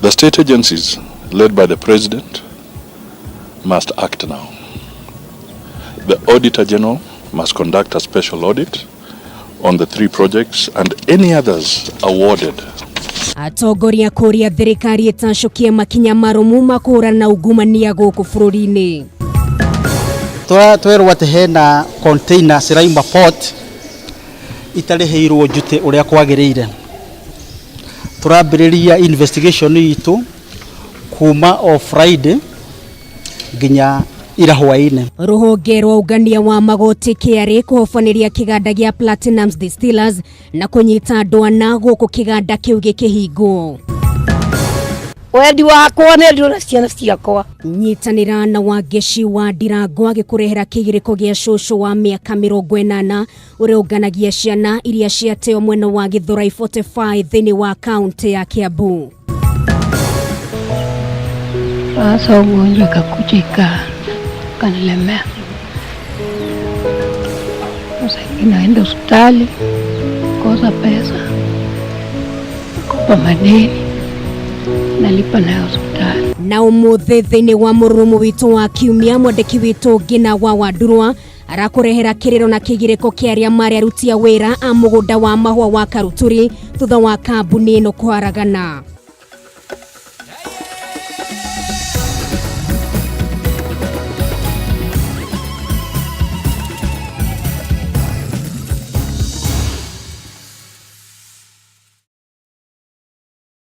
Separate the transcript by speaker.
Speaker 1: The state agencies, led by the president, must act now. The Auditor General must conduct a special audit on the three projects and any others awarded.
Speaker 2: Atongoria kũria thirikari ĩtacũkie makinya marũmu ma kũhũrana na ungumania gũkũ bũrũri-inĩ.
Speaker 3: Twerwo atĩ hena container cirauma port itarĩhĩirwo duty ũrĩa kwagĩrĩire. Tũrambĩrĩria investigation itũ kuma o Friday nginya ira hwaĩ-inĩ.
Speaker 2: Rũhonge rwa ũngania wa magoti KRA kũhobanĩria kĩganda gĩa Platinumz Distillers na kũnyita andũ ana gũkũ kĩganda kĩu gĩkĩhingwo.
Speaker 4: Wendi wakwa nĩ ndĩrona ciana ciakwa.
Speaker 2: Nyitanĩra na Wangeci wa Ndirango agĩkũrehera kĩgirĩko gĩa cũcũ wa mĩaka 80 ũrĩa ũnganagia ciana iria ciateo mwena wa Gĩthũrai 45 thĩinĩ wa kaunti ya Kiambu.
Speaker 5: Sasa ugonjwa ikakuja ikanilemea. Sasa ingine naenda hospitali, kosa pesa, kopa madeni, nalipa nayo hospitali.
Speaker 2: Na ũmũthĩ thĩinĩ wa mũrurumo witũ wa kiumia, mwandĩki witũ Ngina wa Wandurwa arakũrehera kĩrĩro na kĩgirĩko kĩa arĩa marĩ aruti a wĩra a mũgũnda wa mahũa wa Karuturi thutha wa kambuni ĩno kũharagana.